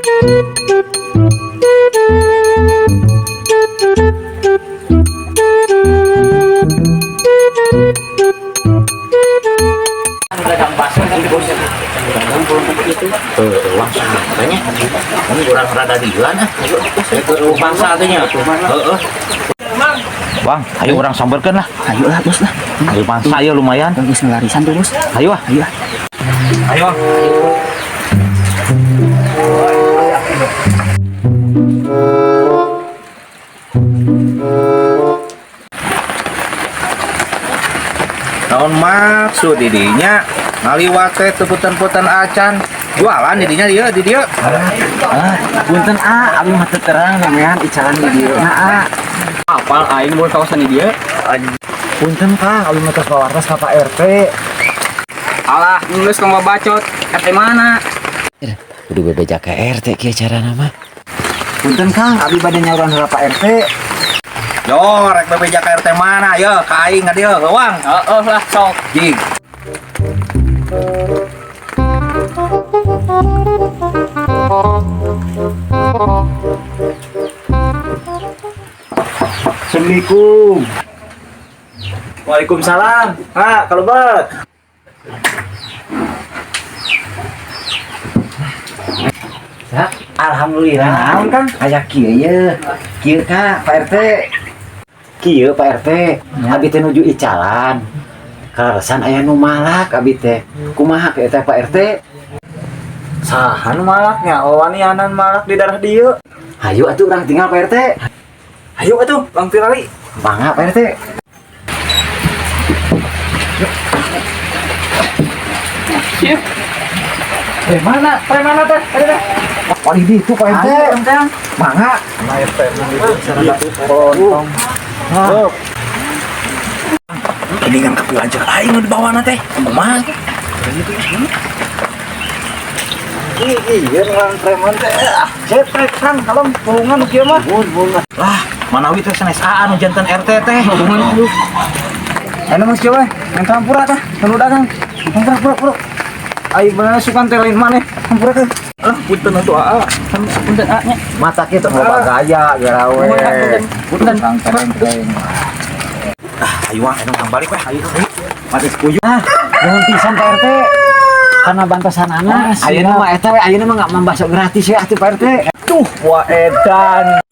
Dagang bakso di bos. Tuh, langsung tanya. Ini kurang rada dilan ah. Ayo, ke bangsa teh nya. Heeh. Bang, ayo urang samberkeun lah. Ayo lah, bos lah. Ayo bangsa ya lumayan. Bagus ngelarisan tuh, bos. Ayo ah. Ayo ah. Ayo. Ah. Naon maksud didinya ngaliwat teh teu punten-punten acan jualan didinya dieu di dieu. Ah, punten ah, abi mah teu terang namanya icalan di dieu. Nah, ah. Apal aing mun kawasan di dieu. Punten Kang, abi mah tos pawartos ka Pak RT. Alah, geus kamu bacot. RT mana? Kudu bebeja ka RT kieu carana mah. Punten Kang, abi bade nyauran heula Pak RT. Yo, rek bebeja ka RT mana? Yo, ka aing ka dieu, leuwang. Heeh lah, sok. Jig. Assalamualaikum. Waalaikumsalam. Ha, kalau bet. Ya, alhamdulillah. Naon Kang? Aya kieu ye. Kieu Kak, Pak RT. Kieu Pak RT, abi teh nuju icalan. Kaleresan aya nu malak abi teh. Kumaha ke teh Pak RT? Saha nu malaknya? Oh, wanianan malak di daerah dieu. Hayu atuh urang tinggal Pak RT. Ayo atuh, Bang Pirali. Mangga Pak RT. Eh, mana? Teh mana teh? Tadi teh. Oh, di itu Pak RT. Ayo, Kang. Mangga. Nah, RT Kontong. Nah, Ini kan kapilancer aing nu dibawa teh. Kumaha? Iya, ngaran preman teh. Ah, cetrek Kang, kalem tulungan nu kieu mah. Lah, manawi teh sanes aa nu janten RT teh. Anu mah kieu we, yang hampura tah, nu dagang. Hampura, pura, pura. Ai bener sukan teh lain maneh. Hampura teh. Alah, punten atuh aa. Punten ah nya. Mata kieu teh loba gaya gerawe. Punten. Kang teng. Ah, ayo ah, urang balik weh. Ayo. Mati sekuyu. Nah, nuhun pisan Pak RT. Karena bantosanana, ayeuna mah eta we ayeuna mah nggak membasok gratis ya atuh Pak RT. Tuh, wah edan.